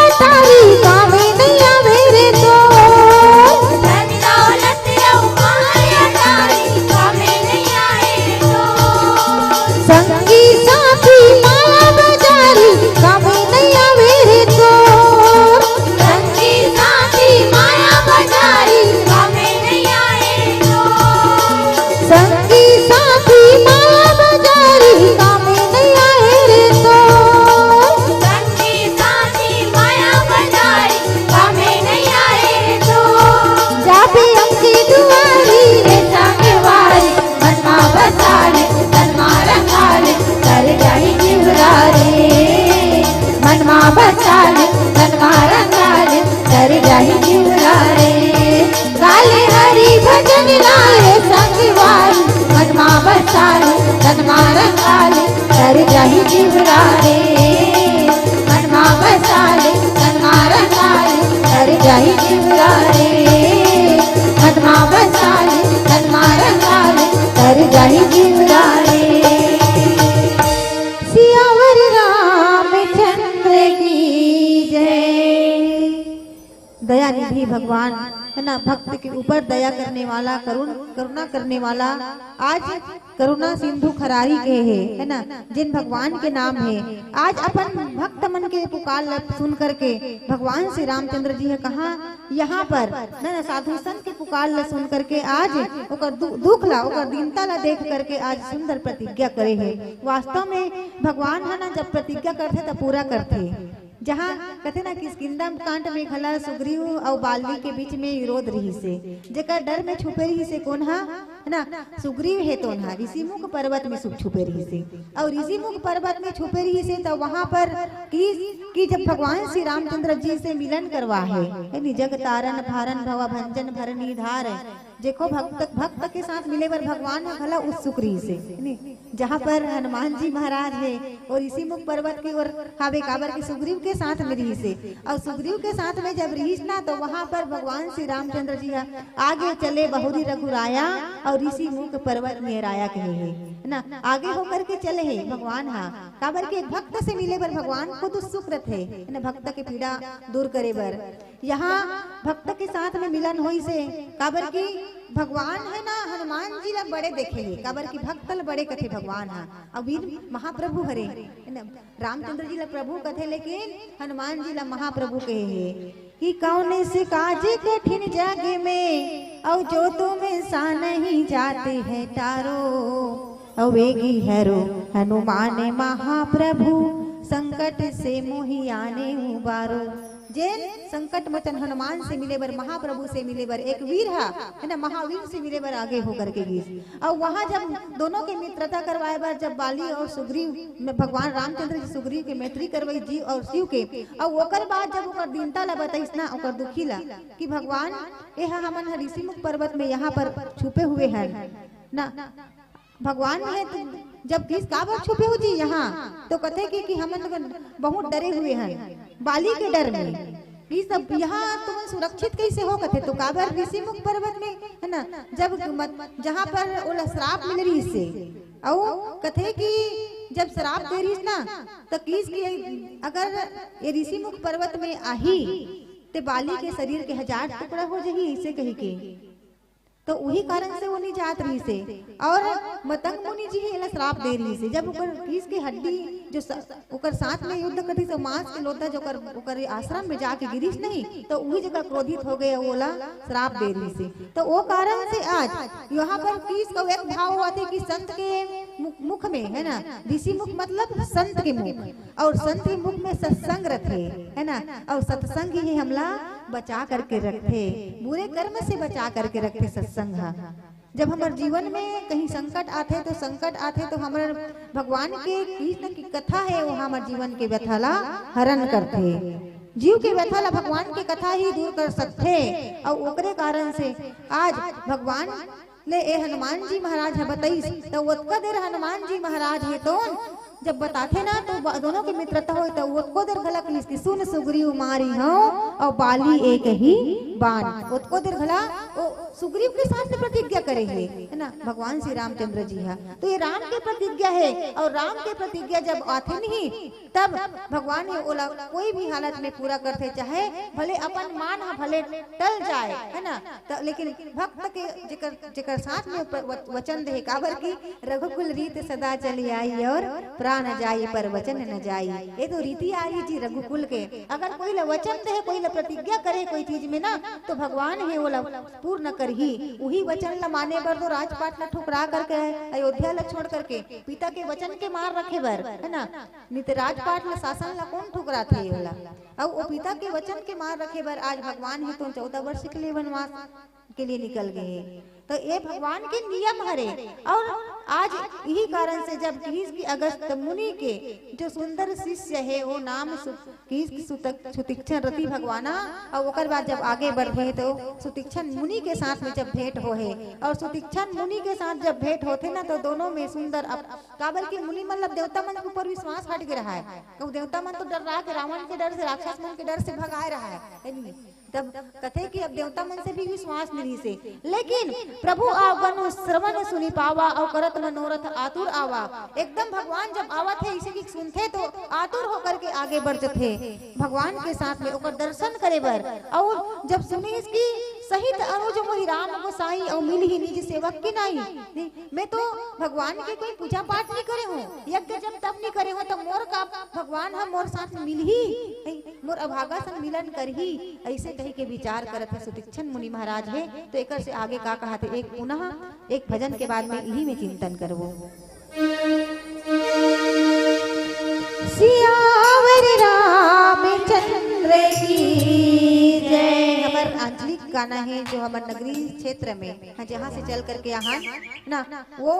अटारी, कामे नइ आवे रे तोर। संगी साथी माया बजारी, कामे नइ आवे रे तोर। संगी साथी माया बजारी, कामे नइ आवे रे तोर। संगी साथी माया बजारी, कामे नइ आवे रे तोर। संगी साथी माया बजारी, कामे नइ आवे रे तोर। जाबे अम्म के दुआरी रे संगवारी, मन मा बसा ले, तन मा रंगा ले, तर जाही जीवरा रे। मन मा बसा ले, तन मा रंगा ले, तर जाही जीवरा रे। गा ले हरि भजन ला रे संगवारी, मन मा बसा ले, तन मा रंगा ले, तर जाही जीवरा रे। मन मा बसा ले, तन मा रंगा ले, तर जाही जीवरा रे। मन मा बसा ले, तन मा रंगा ले, तर जाही जीवरा रे। सियावर रामचंद्र की जय। दया निधि भगवान, है ना, भक्त के ऊपर दया करने वाला, करुण, करुणा करने वाला, आज करुणा सिंधु खरारी के हे, है ना, जेन भगवान के नाम हे। आज अपन भक्त मन के पुकार ल सुन करके भगवान श्री रामचंद्र जी ह कहाँ, यहाँ पर, है ना, साधु संत के पुकार ल सुन करके आज ओकर दु-, दुख ला, ओकर दीनता ला देख करके आज सुंदर प्रतिज्ञा करे हे। वास्तव में भगवान ह ना, जब प्रतिज्ञा करथे त पूरा करथे। जहाँ कथे ना, किष्किंधा कांड में घला सुग्रीव अउ बाली के बीच में विरोध रहिस हे, जेकर डर में छुपे रहिस हे कोन हा, है ना, सुग्रीव हे तोन हा, ऋषिमुख पर्वत में सु-, छुपे रहिस हे। अउ ऋषिमुख पर्वत में छुपे रहिस हे, त वहां पर कि, कि जब भगवान श्री रामचंद्र जी से मिलन करवा हे, है नी, जग तारन फारन भव भंजन भरनी धार, देखो, भक्त, भक्त के साथ मिले बर भगवान ह घला उत्सुक रहिस हे, नी? जहाँ पर हनुमान जी महाराज हे, अउ ऋषिमुख पर्वत के ओर हावे, काबर के सुग्रीव के साथ में रहिस हे। अउ सुग्रीव के साथ में जब रहिस ना, तो वहाँ पर भगवान श्री रामचंद्र जी ह आगे चले बहुरी रघुराया, अउ ऋषिमुख पर्वत मेराया कहे हे, है ना? आगे होकर के चले हे भगवान ह, काबर के एक भक्त से मिले बर भगवान खुद उत्सुक रथे, है ना? भक्त के पीड़ा दूर करे बर। यहाँ भक्त के साथ में मिलन होइस हे, काबर कि भगवान है ना, हनुमान जी ला बड़े देखे हे, काबर कि भक्त ला बड़े कथे भगवान ह। अउ वीर महाप्रभु हरे, है ना, रामचंद्र जी ला प्रभु कथे, लेकिन हनुमान जी ला महाप्रभु कहे हे कि कौन से काज कठिन जग में, और जो तुम सा नहीं जाते हैं टारो, अवेगी हरो हनुमान महाप्रभु, संकट से मोहि आने उबारो। जेन संकट मोचन हनुमान से मिले बर, महाप्रभु से मिले बर, एक वीर हा, है ना, महावीर से मिले बर आगे होकर के गिस। अउ वहां जब दोनों के मित्रता करवाए बर, जब बाली अउ सुग्रीव में भगवान रामचंद्र जी सुग्रीव के मैत्री करवई, जीव अउ शिव के, अउ ओकर बाद जब ओकर दीनता ला बताइस ना, ओकर दुखी ला, कि भगवान, ये हा हमन ह ऋषिमुख पर्वत में यहाँ पर छुपे हुए हैं ना, भगवान हे तो जब किस काबर छुपे हो जी यहाँ, तो कथे कि, कि हमन लोगन बहुत डरे हुए हैं बाली के डर में। ये सब यहाँ तुमन सुरक्षित कैसे हो कथे, तो काबर ऋषिमुख पर्वत में, है ना, जब मत, जहाँ पर ओला श्राप मिले रहिस हे, अउ कथे कि जब श्राप दे रहिस ना, तो किस कि अगर ये ऋषिमुख पर्वत में आही, ते बाली के शरीर के हजार टुकड़ा हो जाही, ऐसे कही के। तो उही कारण से वो नहीं जात रहिस हे। और मतंग मुनि जी ही एला श्राप दे रहिस हे। जब ओकर कीस के हड्डी जो स-, ओकर साथ में युद्ध करत रहिस हे, मांस के लोथा जो ओकर, ओकर आश्रम में जाके गिरिस नहीं, तो उही जगह क्रोधित हो गए, ओला श्राप दे रहिस हे। तो वो कारण से आज यहाँ पर कीस का एक भाव होथे कि संत के मु-, मुख में, है ना, ऋषि मुख मतलब संत के मुख, और संत के मुख में सत्संग रथे, है ना, और सत्संग ही हमला बचा करके रखथे, बुरे कर्म से बचा करके रखथे सत्संग ह। जब हमर जीवन में कहीं संकट आथे, तो संकट आथे तो हमर भगवान के कृष्ण की कथा है, वो हमर जीवन के व्यथा ला हरण करथे। जीव के व्यथा ला भगवान के कथा ही दूर कर सकथे। और ओकरे कारण से आज भगवान ले ए हनुमान जी महाराज ह बताइस, त ओतका देर हनुमान जी महाराज हे तो जब बताथे ना, तो ब-, दोनों के मित्रता होय, त ओतको देर घला कहिस कि "सुन सुग्रीव मारी हंव, अउ बाली एक ही बान।" ओतको देर घला ओ सुग्रीव के साथ में प्रतिज्ञा करे हे, है ना, भगवान श्री रामचंद्र जी हा। तो ये राम के प्रतिज्ञा है, और राम के प्रतिज्ञा जब आथे नहीं, तब भगवान हे ओला कोई भी हालत में पूरा करथे, चाहे भले अपन मान ह भले टल जाए, है ना, त लेकिन भक्त के जेकर, जेकर साथ में प-, व-, वचन दे, काबर कि "रघुकुल रीत सदा चली आई, और प्राण जाई पर वचन न जाई।" ये तो रीति आ रही जी रघुकुल के। अगर कोई ला वचन दे, कोई ला प्रतिज्ञा करे कोई चीज में ना, तो भगवान हे ओला पूर्ण करही। उही वचन ला माने बर तो राजपाट ला ठुकरा करके, अयोध्या ला छोड़ करके, पिता के वचन के मार रखे बर, है ना, नहीं तो राजपाट ला, शासन ला कौन ठुकराथे ओला? अउ ओ पिता के वचन के मार रखे बर आज भगवान हे तो चौदह वर्ष के लिए वनवास के लिए निकल गए। तो ये भगवान के नियम हरे। और आज यही कारण से जब किहिस कि अगस्त मुनि के जो सुंदर शिष्य है, वो नाम सु-, किहिस कि सुतक-, सुतीक्ष्ण रति भगवाना, और ओकर बाद जब आगे बढ़े तो सुतीक्ष्ण मुनि के साथ में जब भेंट हो है, और सुतीक्ष्ण मुनि के साथ जब भेंट होथे ना, तो दोनों में सुंदर अप-, काबर कि मुनि मन ला देवता मन के ऊपर विश्वास हट गए रहा है। तो देवता मन तो डर रहा कि रावण के डर से, राक्षस मन के डर से भगाए रहा है, है नहीं? तब कथे कि अब देवता मन से भी विश्वास नहीं से, लेकिन "प्रभु आगमन श्रवण सुनि पावा, अउ करत मनोरथ आतुर आवा।" एकदम भगवान जब आवत है, इसे की सुनथे तो आतुर होकर के आगे बढ़ जथे भगवान के साथ में ओकर दर्शन करे बर। और जब सुनिस कि "सहित अनुज मोहि राम गोसाई, अउ मिलही निज सेवक की नाई।" नहीं, मैं तो भगवान के कोई पूजा पाठ नहीं करे हूँ, यज्ञ जब तब नहीं करे हूँ, तो मोर का भगवान ह मोर साथ मिलही? नहीं, मोर अभागा संग मिलन करही? ऐसे कही के विचार करत हे सुतीक्ष्ण मुनि महाराज हे। तो एकर से आगे का कहा थे, एक पुनः एक भजन के बाद में इही में चिंतन करबो। सियावर रामचंद्र की जय। हमर आंचलिक गाना है जो हमर नगरी क्षेत्र में, हाँ, जहाँ से चल करके यहाँ ना, वो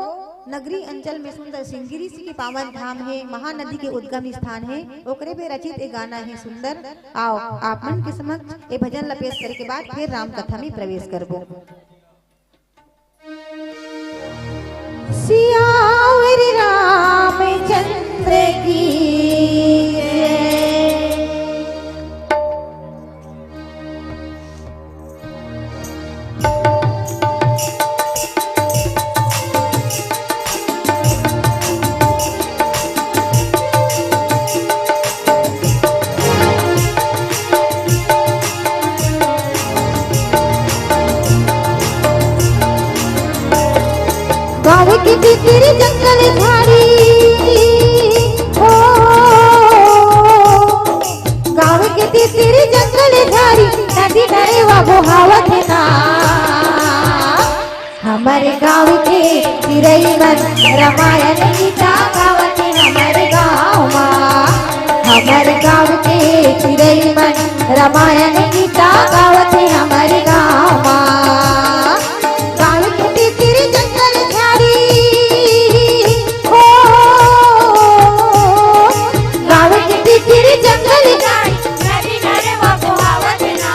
नगरी अंचल में सुंदर सिंगिरी के पावन धाम है, महानदी के उद्गम स्थान है, ओकरे पे रचित एक गाना है सुंदर। आओ, आप मन के समक्ष ये भजन ला पेश करे के बाद फिर राम कथा में प्रवेश करबो। सियावर रामचंद्र की जय। गाँव के भीतर जंगल झाड़ी हो, गाँव के भीतर जंगल झाड़ी, नदी नरेवा बोहावत हे ना। हमर गाँव के चिरई मन रमायन गीता गावत हे हमर गाँव मा। हमर गाँव के चिरई मन रमायन गीता गावत हे हमर गाँव मा। गाँव के भीतर जंगल झाड़ी हो, गाँव के भीतर जंगल झाड़ी, नदी नरेवा बोहावत ना।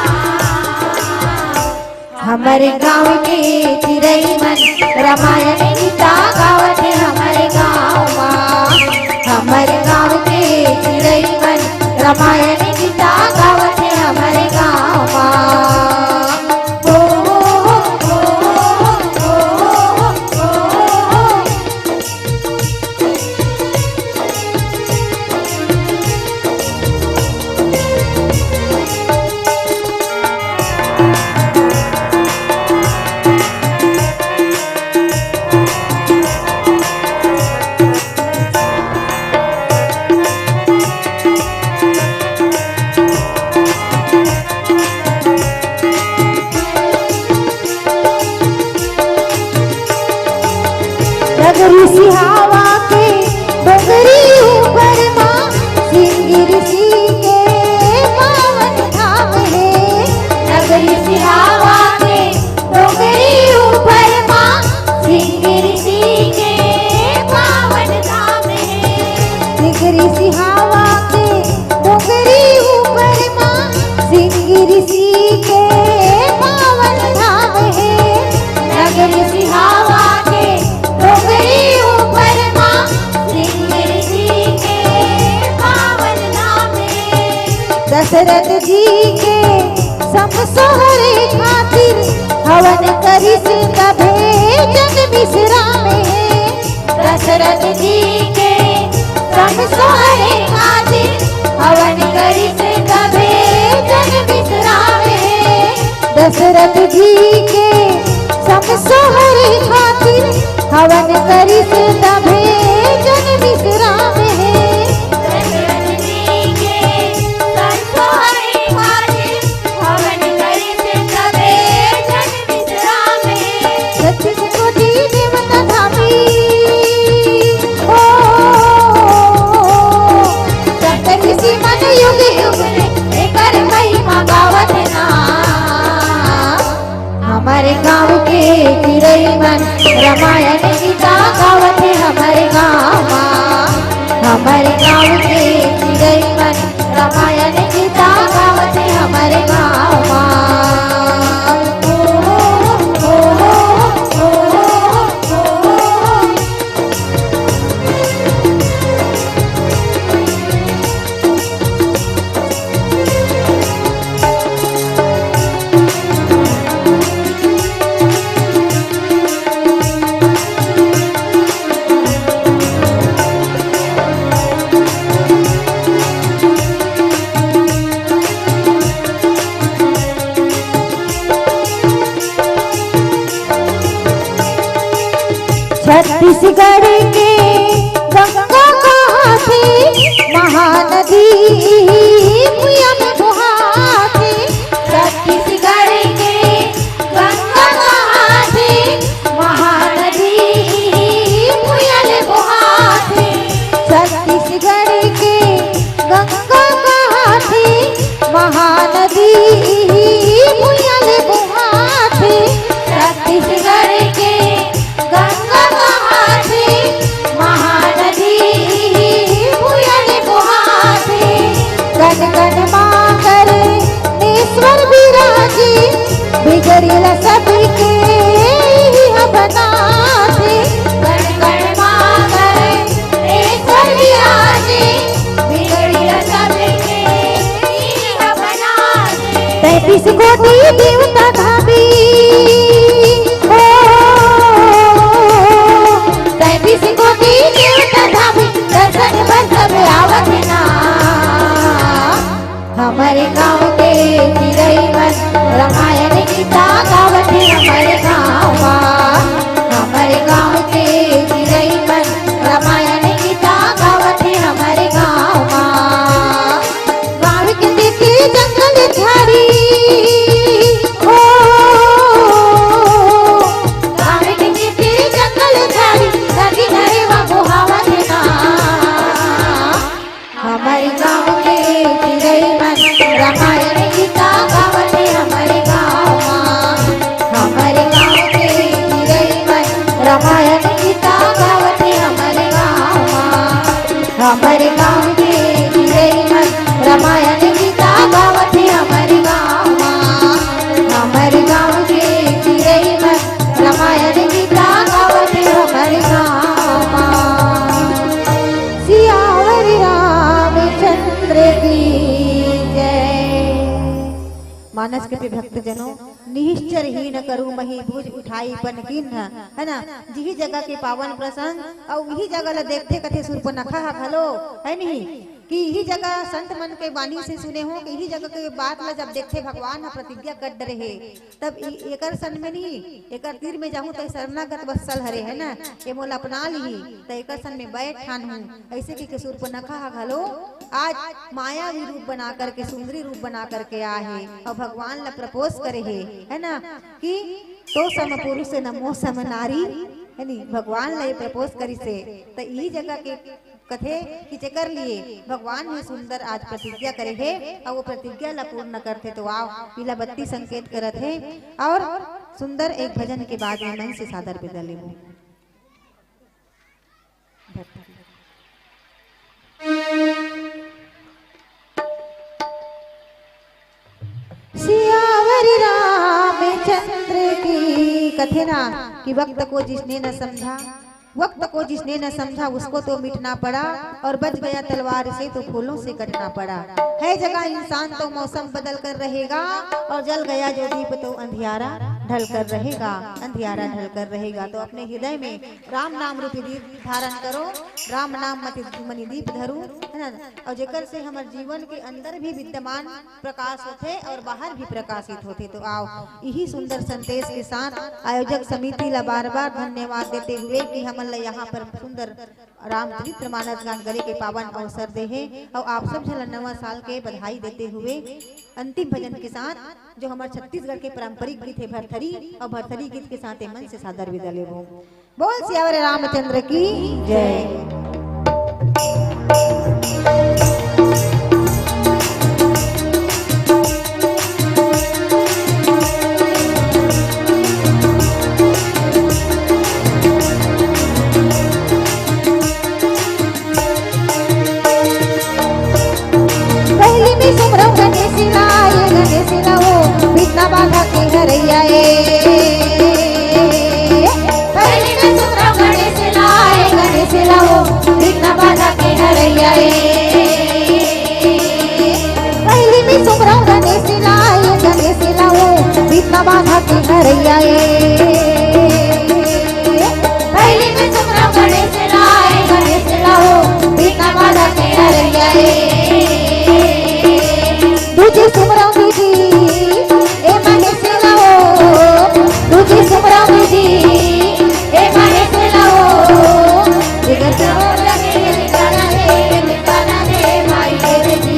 हमर गाँव के चिरई मन रमायन गीता गावत हे हमर गाँव मा। हमर गाँव के चिरई मन रमायन गीता गावत हे हमर गाँव मा। ओ, ओ, ओ, ओ, ओ, ओ। सिहावा के डोंगरी ऊपर मा सिंह ऋषि के पावन धाम हे। नगरी सिहावा के डोंगरी ऊपर मा सिंह ऋषि के पावन धाम हे। दशरथ जी के सम सोहरे खातिर हवन करिस तभे जन विश्राम हे। दशरथ जी के सम सोहरे खातिर हवन करिस तभे जन विश्राम हे। दशरथ जी के सम सोहरे खातिर हवन करिस तभे जन विश्राम हे। दशरथ जी के सम सोहरे खातिर हवन करिस तभे जन विश्राम हे। छत्तीस कोटि देवता धामी। ओ, सप्त ऋषि मन युग युग ले एकर महिमा गावत ना। हमर गाँव के चिरई मन रामायण गीता गावत हे हमर गाँव मा। हमर गाँव के चिरई मन रामायण गीता गावत हे हमर गाँव मा। ओ, ओ, ओ, ओ, ओ, ओ। छत्तीसगढ़ के गंगा कहाथे, महानदी भुइयां में बोहाथे। छत्तीसगढ़ के गंगा कहाथे, महानदी भुइयां ले बोहाथे। छत्तीसगढ़ के गंगा कहाथे, महानदी भुइयां ले बोहाथे। छत्तीसगढ़ के गंगा कहाथे, महानदी भुइयां ले बोहाथे। कन कन मांगल ईश्वर विराजे, बिगड़ेला सबके इहाँ बनाथे। कन कन मांगल ईश्वर विराजे, बिगड़ेला सबके इहाँ बनाथे। तैंतीस कोटि देवता धामी, ओ, तैंतीस कोटि देवता धामी, दर्शन बर सब आवत ना। हमर गाँव के चिरई मन रामायण गीता गावत हे हमर गाँव मा। हमर गाँव के चिरई मन रामायण गीता गावत हे हमर गाँव मा। गाँव के बीच जंगल झाड़ी हो, गाँव के बीच जंगल झाड़ी, नदी नरेवा बोहावत ना। हमर गाँव के चिरई मन रामायण गीता गावत हे हमर गाँव मा। हमर गाँव के चिरई मन रामायण गीता गावत हे हमर गाँव मा। हमर गाँव के चिरई मन रामायण गीता गावत हे हमर गाँव मा। हमर गाँव के चिरई मन रामायण गीता गावत हे हमर गाँव मा। सियावर रामचंद्र की जय। मानस के भक्तजनों, निश्चर ही न करूँ मही भुज उठाई पन कीन्ह, है ना? जिही जगह के पावन प्रसंग अउ इही जगह ला देखथे कथे सूर्पनखा ह घलो, है नहीं? कि इही जगह संत मन के बानी से सुने हो कि इही जगह के बात ला जब देखथे भगवान ह प्रतिज्ञा कर डरे हे, तब इ-, एकर सन में नहीं, एकर तीर में जाहूँ त शरणागत वत्सल हरे, है ना? ये मोला अपना लिही, त एकर सन में बैठ ठान हूँ। ऐसे कि, कि सूर्पनखा ह घलो आज मायावी रूप बना करके, सुंदरी रूप बना करके आए हे अउ भगवान ला प्रपोज करे हे, है ना? कि तो सम पुरुष न मो सम नारी, है नी? भगवान ला ये प्रपोज करिस हे। त इही जगह के कथे कि जेकर लिए भगवान ह सुंदर आज प्रतिज्ञा करे हे अउ वो प्रतिज्ञा ला पूर्ण करथे। तो आओ, इला बत्ती संकेत करत हे अउ सुंदर एक भजन के बाद में मंच से सादर विदा लेबो। थे ना कि वक्त को जिसने न समझा, वक्त को जिसने न समझा, उसको तो मिटना पड़ा, और बच गया तलवार से तो फूलों से कटना पड़ा। है जगह इंसान तो मौसम बदल कर रहेगा, और जल गया जो दीप तो अंधियारा ढल कर रहेगा, अंधियारा ढल कर रहेगा। तो अपने हृदय में राम नाम रूपी दीप धारण करो, राम नाम मति मनि दीप धरू, है ना? और जेकर से हमर जीवन के अंदर भी विद्यमान प्रकाश होथे और बाहर भी प्रकाशित होथे। तो आओ, यही सुंदर संदेश के साथ आयोजक समिति ला बार-बार धन्यवाद देते हुए कि हमन ला यहाँ पर सुंदर रामचरित्र मानस गान करे के पावन अवसर दे हे, और आप सब झन ला नवा साल के बधाई देते हुए अंतिम भजन के साथ जो हमर छत्तीसगढ़ के पारंपरिक गीत हे भरथरी, और भरथरी गीत के साथ ए मन से सादर विदा लेबो। बोल सियावर रामचंद्र की जय। पहली में सुमरम गणेश लाए, गणेश लाओ, विघ्न बाधा के हरैया ए। पहली में सुमरम गणेश लाए, गणेश लाओ, विघ्न बाधा के हरैया ए। पहली में सुमरम गणेश लाए, गणेश लाओ, विघ्न बाधा के हरैया ए। पहली में सुमरम गणेश लाए, गणेश लाओ, विघ्न बाधा के हरैया ए। दूजी सुमरम विधि, ए महेश लाओ, दूजी सुमरम विधि, ए महेश लाओ, जेकर चरण लगे निकाला रे, निकाला रे, माई रे जी।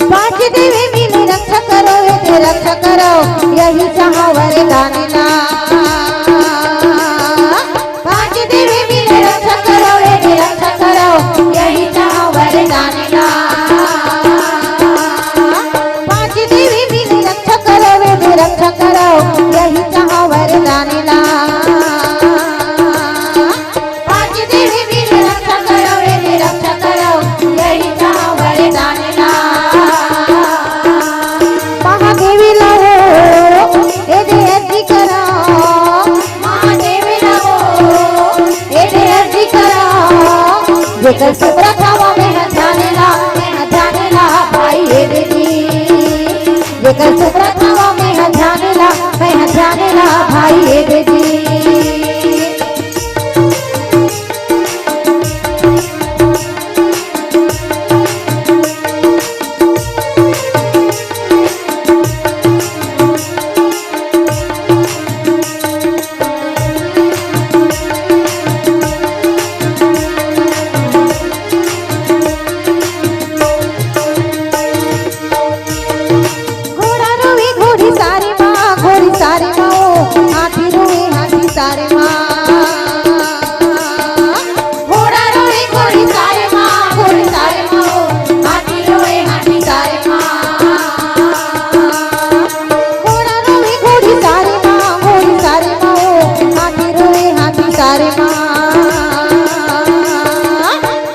पांच देवी मिली रक्षा करो, ए दे रक्षा करो, यही चाहा वरदान ला। पांच देवी मिली रक्षा करो, ए दे रक्षा करो, यही चाहा वरदान ला। पांच देवी मिली रक्षा करो, ए दे रक्षा करो, यही चाहा वरदान ला। पांच देवी मिली रक्षा करो, ए दे रक्षा करो, यही चाहा वरदान ला। महादेवी लाओ, ए दे अर्जी करो, महादेवी लाओ, ए दे अर्जी करो, जेकर सुमरत हवा में हर जाने ला, में हर जाने ला, भाई ए दीदी। जेकर सुमरत हवा में हर जाने ला, में हर जाने ला, भाई ए दीदी। घोड़ा रोवे घोड़ी सारे माँ, घोड़ी सारे माँ ओ, हाथी रोवे हाथी सारे माँ। घोड़ा रोवे घोड़ी सारे माँ, घोड़ी सारे माँ ओ, हाथी रोवे हाथी सारे माँ। घोड़ा रोवे घोड़ी सारे माँ, घोड़ी सारे माँ ओ, हाथी रोवे हाथी सारे माँ।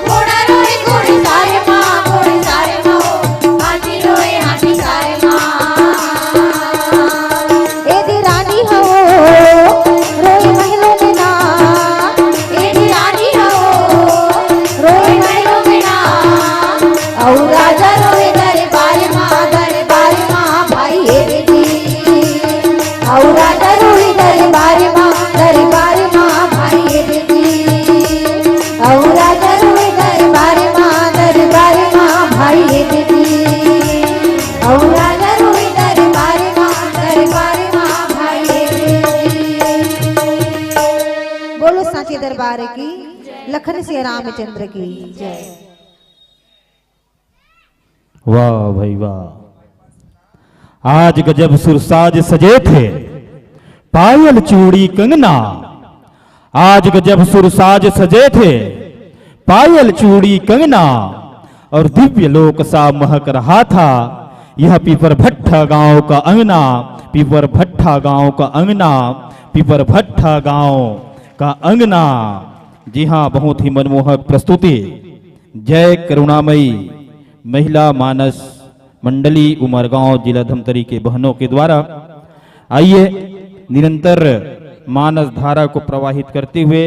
घोड़ा रोए घोड़ी सारे माँ, घोड़ी सारे माँ ओ, हाथी रोए हाथी सारे माँ। ए दे रानी हो, रोए महलों में ना। ए दे रानी हो, रोए महलों में ना। और राजा रोए दरबार माँ, दरबार माँ भाई ए दीदी। और राजा रोए दरबार माँ, दरबार माँ भाई ए दीदी। और राजा रोए दरबार माँ, दरबार माँ भाई ए दीदी। और राजा रोए दरबार माँ, दरबार माँ भाई ए दीदी। बोलो सांचे दरबार की, लखन सिया रामचंद्र की जय। वाह भाई वाह, आज गजब सुरसाज सजे थे, पायल चूड़ी कंगना, आज गजब सुरसाज सजे थे। पायल चूड़ी कंगना और दिव्य लोक सा महक रहा था यह पीपर भट्ठा गांव का अंगना। पीपर भट्ठा गांव का अंगना, पीपर भट्ठा गांव का अंगना। जी हाँ, बहुत ही मनमोहक प्रस्तुति। जय करुणामयी महिला मानस मंडली उमरगांव, जिला धमतरी के बहनों के द्वारा। आइए, निरंतर मानस धारा को प्रवाहित करते हुए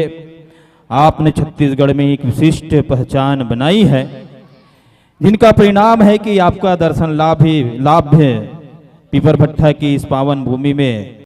आपने छत्तीसगढ़ में एक विशिष्ट पहचान बनाई है, जिनका परिणाम है कि आपका दर्शन लाभ ही लाभ है पीपर भट्ठा की इस पावन भूमि में।